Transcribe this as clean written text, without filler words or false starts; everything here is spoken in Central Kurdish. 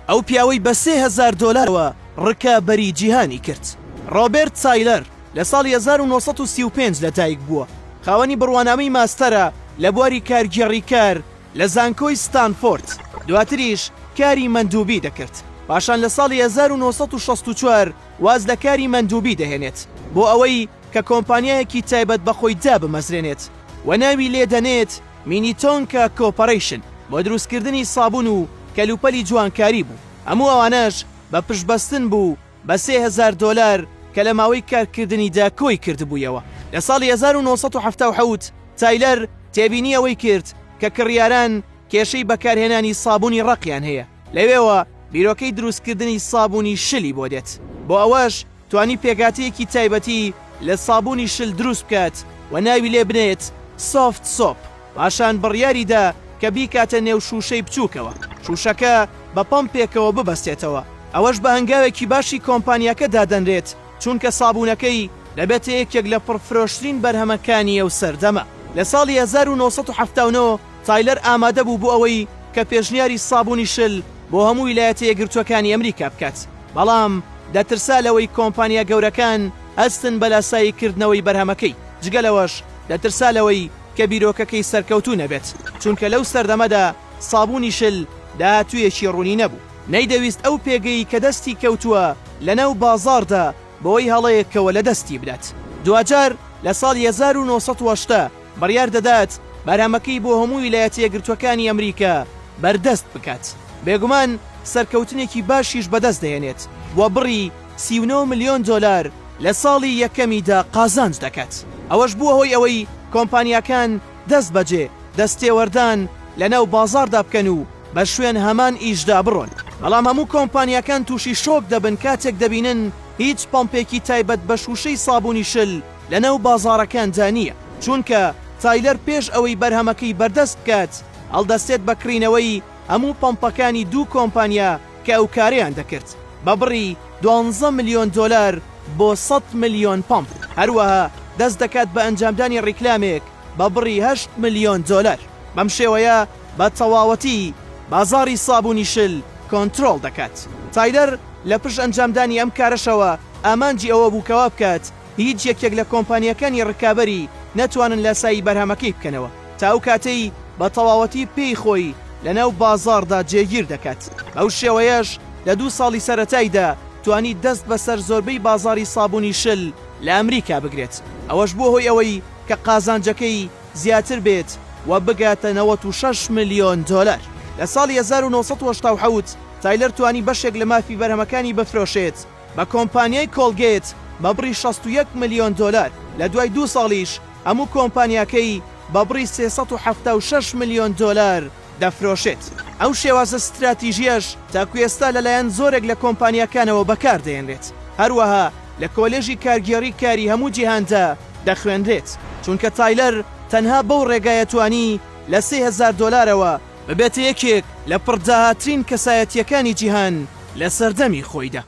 ئەو پیاوەی بە 3000 دۆلارەوە ڕکابەری جیهانی کرد. ڕۆبێرت تایلەر لە ساڵی 1935 لە دایک بووە، خاوەنی بڕوانامەی ماستەرە لە بواری کارگێڕی کار لە زانکۆی ستانفۆرد، دواتریش کاری مەندوبی دەکرد، پاشان لە ساڵی 1964 واز لە کاری مەندوبی دەهێنێت بۆ ئەوەی کە کۆمپانیایەکی تایبەت بە خۆی دابمەزرێنێت و ناوی لێ دەنێت مینیتۆنکا کۆپەرەیشن بۆ دروستکردنی سابون و کەلوپەلی جوانکاری بوو، هەموو ئەوانەش بە پشتبەستن بوو بە 3000 دۆلار کە لە ماوەی کارکردنیدا کۆی کردبوویەوە. لە ساڵی 1977 تایلەر تێبینی ئەوەی کرد کە کڕیاران کێشەی بەکارهێنانی سابونی ڕەقیان هەیە، لەوێوە بیرۆکەی دروستکردنی سابونی شلی بۆ دێت، بۆ ئەوەش توانی پێکهاتەیەکی تایبەتی لە سابونی شل دروست بکات و ناوی لێ بنێت Soft Soap، پاشان بڕیاری دا کە بیکاتە نێو شووشەی بچووکەوە، شووشەکە بە پەمپێکەوە ببەستێتەوە، ئەوەش بە هەنگاوێکی باشی کۆمپانیاکە دادەنرێت، چونکە سابونەکەی دەبێتە یەکێک لە پڕفرۆشترین بەرهەمەکانی ئەو سەردەمە. لە ساڵی 1979 تایلەر ئامادە بوو بۆ ئەوەی کە پێشنیاری سابونی شل بۆ هەموو ویلایەتە یەکگرتووەکانی ئەمریکا بکات، بەڵام دەترسا لەوەی کۆمپانیا گەورەکان هەستن بە لاسایی کردنەوەی بەرهەمەکەی، جگە لەوەش دەترسا لەوەی کە بیرۆکەکەی سەرکەوتوو نەبێت، چونکە لەو سەردەمەدا سابونی شل داهاتوویەکی ڕوونی نەبوو. نەیدەویست ئەو پێگەی کە دەستی کەوتووە لەناو بازاڕدا بەهۆی هەڵەیەکەوە لەدەستی بدات. دواجار لە ساڵی 1980 بڕیار دەدات بەرهەمەکەی بۆ هەموو ویلایەتە یەکگرتووەکانی ئەمریکا بەردەست بکات. بێگومان سەرکەوتنێکی باشیش بەدەست دەهێنێت و بڕی 39 ملیۆن دۆلار لە ساڵی یەکەمیدا قازانج دەکات. ئەوەش بووە هۆی ئەوەی کۆمپانیاکان دەستبەجێ دەستێوەردان لەناو بازاڕدا بکەن و بە شوێن هەمان ئیشدا بڕۆن، بەڵام هەموو کۆمپانیاکان تووشی شۆک دەبن کاتێک دەبینن هیچ پەمپێکی تایبەت بە شووشەی سابوونی شل لەناو بازاڕەکاندا نییە، چونکە تایلەر پێش ئەوەی بەرهەمەکەی بەردەست بکات هەڵدەستێت بە کڕینەوەی هەموو پەمپەکانی دوو کۆمپانیا کە ئەو کارەیان دەکرد بە بڕی دوانزە ملیۆن دۆلار بۆ 100 ملیۆن پەمپ، هەروەها دەست دەکات بە ئەنجامدانی ڕیکلامێک بە بڕی هەشت ملیۆن دۆلار. بەم شێوەیە بە تەواوەتی بازاڕی سابوونی شل کۆنترۆڵ دەکات. تایلەر لە پشت ئەنجامدانی ئەم کارەشەوە ئامانجی ئەوە بوو کە وا بکات هیچ یەکێک لە کۆمپانیاکانی ڕکابەری نەتوانن لاسایی بەرهەمەکەی بکەنەوە تا ئەو کاتەی بە تەواوەتی پێی خۆی لەناو بازاڕدا جێگیر دەکات. بەو شێوەیەش لە دوو ساڵی سەرەتایدا توانی دەست بەسەر زۆربەی بازاڕی سابوونی شل لە ئەمریکا بگرێت، ئەوەش بووە هۆی ئەوەی کە قازانجەکەی زیاتر بێت و بگاتە 96 ملیۆن دۆلار. لە ساڵی 1987 تایلەر توانی بەشێک لە مافی بەرهەمەکانی بفرۆشێت بە کۆمپانیای کۆڵگێت بە بڕی 61 ملیۆن دۆلار، لە دوای دوو ساڵیش هەموو کۆمپانیاکەی بە بڕی 376 ملیۆن دۆلار دەفرۆشێت. ئەو شێوازە ستراتیژییەش تاکو ئێستا لەلایەن زۆرێک لە کۆمپانیاکانەوە بەکاردەهێنرێت، هەروەها لە کۆلێژی کارگێڕی کاری هەموو جیهاندا دەخوێنرێت، چونکە تایلەر تەنها بەو ڕێگایە توانی لە 3000 دۆلارەوە ببێتە یەکێک لە پڕداهاترین کەسایەتییەکانی جیهان لە سەردەمی خۆیدا.